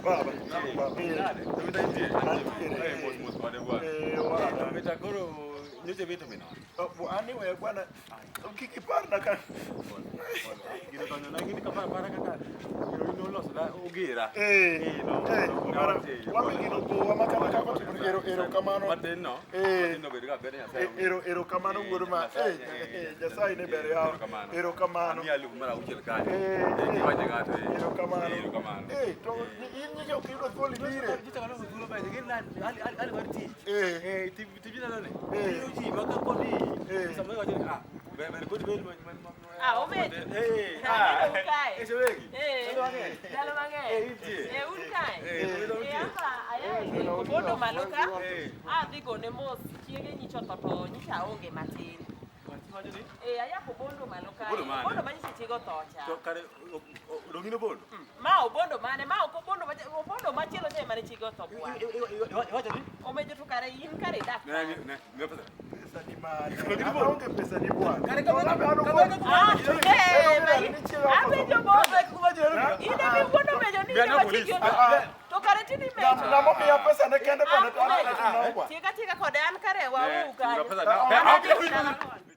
Baba, baba. Koro nyocha beto minwa. Anyway, bwana kik iparna ka Gino donjo na gini kaparo para kaka gino ino loso na ogira. Eh, Eh, no, eh, no, omera, no, wami gino gowa ma kata kaka otimo ero erokamano. Matin no. Eh. Matin no bedo ka ber Nyasaye. Eh, ero erokamano Eh, wuod ma. Nyasaye, Eh, eh, eh, Nyasaye ne ber yawa. Erokamano. Erokamano. Amiyi alufu mar auchiel kanyo. Eh, Eh, eh. kiwacho ng'ato, eh. Erokamano. Eh, erokamano. Eh, to in nyicha ok iyudo thuolo ibire. Nyocha kalo thuolo ba, gin hali hali mar tich. Eh. Eh, tiji nalo ne. Eh. Tiro ji ma ka kodi. Eh. Samoro iwacho ni, ah, ber ber kodi ber ma Ah, omejo. Eh, Ah, ah. un kae. Eh, shewegi. Eh, Ndalo mang'eny. ndalo mang'eny. Eh, intie. Eh, un kae. Eh, Eh, intie. amba aya obondo malo ka. Eh. Adhi gone mos chiege nyicha otho to nyicha aonge matin. Iwacho ni? Eh, aya kobondo malo kae. Obondo mane? Obondo ma nyicha chiege otho cha. To kare dong' in obondo? Ma obondo mane? Ma ok obondo mache, obondo machielo cha ema ne chiege otho bwana. Iwacho ni? Omejo to kare in kare idak. Ne, ne, ne, ne pesa. Pesa ni mane? Aonge pesa ni bwana. Kare kamano- To labda an kamano- obondo. Ah, Eh, eh, ni ma- chiege otho. apenjo bondo. Ah, In ema iwuondo omejo ni Be in an ema police. chiegi Ah, otho. ah. To kare tinde imecho. Ng'ama omiya pesa ne kende bwana to an Ah, anatimo nang'o bwana? Tieka tieka kode an kare Ne, waou kanyo. pesa Ah, na. ah, Eh, ok, Ah,